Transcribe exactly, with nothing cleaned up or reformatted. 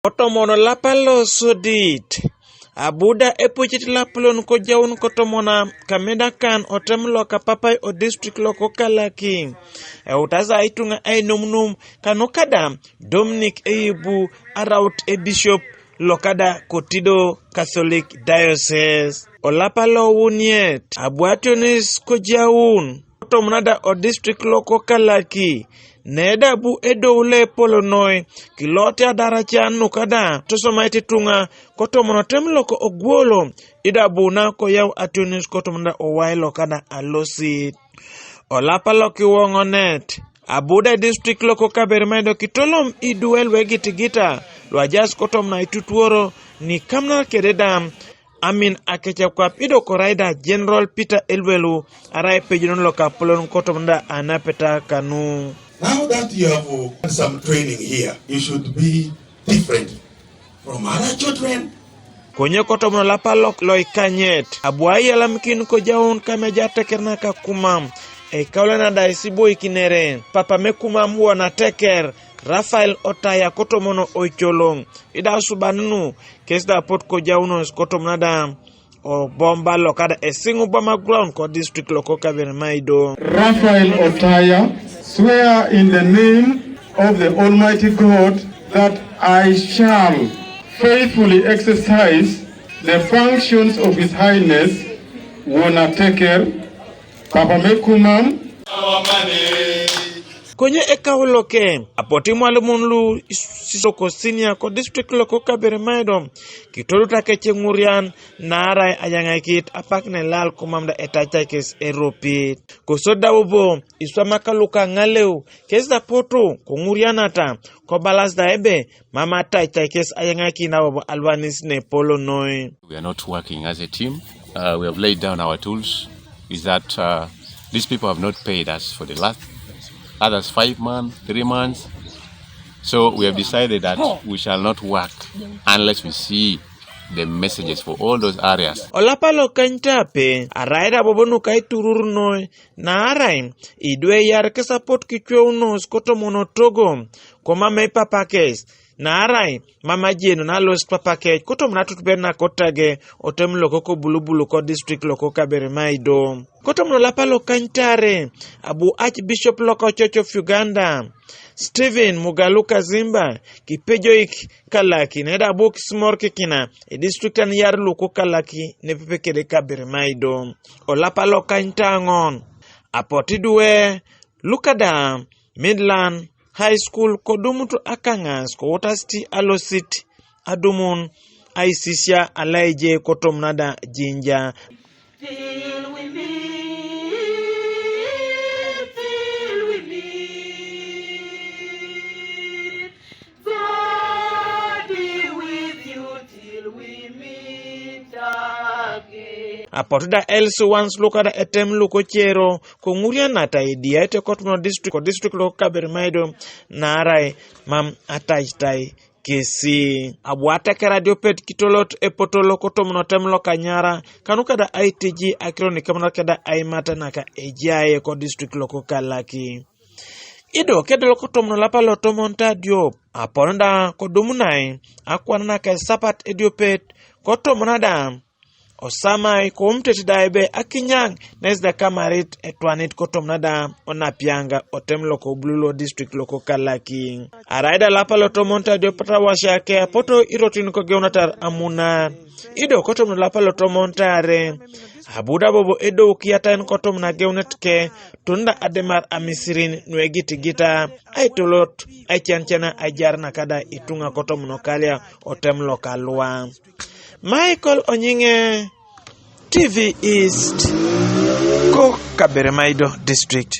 Kotomon olapa lo sodit, abu da epucit lapulon kojaun kotomona kamedakan otem loka papai o district loko Kalaki. Eutas aituŋa ainomnom kanuka da Dominic Eibu araut ebishop lokada Kotido Catholic Diocese. Olapa lo uniet, abu ationis kojaun kotomona da o district loko Kalaki, neda bu edou lo epol noi, kilote adaracan nuka da, tosomait ituŋa, kotomon otem loko Ogwolo, ida bu na koyau ationis kotomon da owai lokada alosit. Olapa lokiwoŋonet, abu da district loko Kaberimaido kitolom iduwe luegitigita, luajas kotomon aitutuoro, nikamunar kede da, amin akecekwap ido korai da General Peter Elwelu, arai epejonon lokapolon kotomon da anapeta kanu. Now that you have had some training here, you should be different from other children. Konye kotomon olapa lo, loikanyet, abu aiyalamikin kojaun kameja ateker naka Kumam, ekaulan da isiboikinere, papa me Kumam won ateker, Rafael Otaya kotomon oicoloŋ, ida asuban nu, kes da apot kojaunos kotomon da, o bomba lokada esiŋ Obama ground ko district loko Kaberimaido. Rafael Otaya, swear in the name of the Almighty God that I shall faithfully exercise the functions of His Highness Won Ateker, Papa me Kumam. Konye ekau loke, apoti imwalimun lu isisoko sinia ko district loko Kaberimaido, kitodut akece ŋurian, naarai ayaŋaikit apak nelal Kumam da etacakis eropit. Kosodi da bobo, iswamaka luka ŋaleu, kes da apotu, koŋurianata, kobalas da ebe, mam atacakis ayaŋaikina bobo alwanis nepol noi. We are not working as a team. Uh, we have laid down our tools. Is that, uh, these people have not paid us for the last, others five months, three months. So we have decided that we shall not work unless we see the messages for all those areas. Olapa lokanyit ape, arai da bobo nuka iturur noi, naarai, idwe yar kesapot kicweunos kotomon otogo, komamei papakes, naarai mam ajenu nalosit papakec, kotomon atutubet nakotage, otem loko kobulubulu ko district loko Kaberimaido. Kotomon olapa lokanyit are, abu Archbishop loka Church of Uganda, Stephen Mugalu Kazimba, kipejoik Kalaki, neda abu kisimorikikina, edistriktan yar luko Kalaki, nepepe kede Kaberimaido. Olapa lokanyit aŋon, apot iduwe, lukada, Midland High School kodumut akaŋas kowutas ti alosit adumun aisisia alaije kotomon da Jinja. Till we meet, till we meet, God be with you till we meet again. Apotu da L C ones lukada etem lukocero, koŋurianata idiaete kotomon district, ko district lo Kaberimaido, naarai mam ataitai kesi. Abu ateker adiopet kitolot epotol kotomon otem lokanyara, kanuka da aitiji akiro nikemunar keda aimata naka ejaye ko district loko Kalaki. Ido kedol kotomon olapa lotomon tadiop, apon da kodumunai, akwan naka esapat ediopet, kotomon da, osamai koumtet da ebe akinyaŋ nes da kamarit etwanit kotomon da onapiaŋ otem loko bululu district loko Kalaki. Arai da lapa lotomon tadiop patawasiake apoto irotin kogeunatar amunar. Ido kotomon lapa lotomon tare, abu da bobo edou kiyatain kotomon ageunet ke, tunda ademar amisirin nuegitigita, aitolot, aicanacan ajar nakada ituŋa kotomon okalia otem lokalua. Michael Onyiŋe, T V East, ko Kaberimaido District.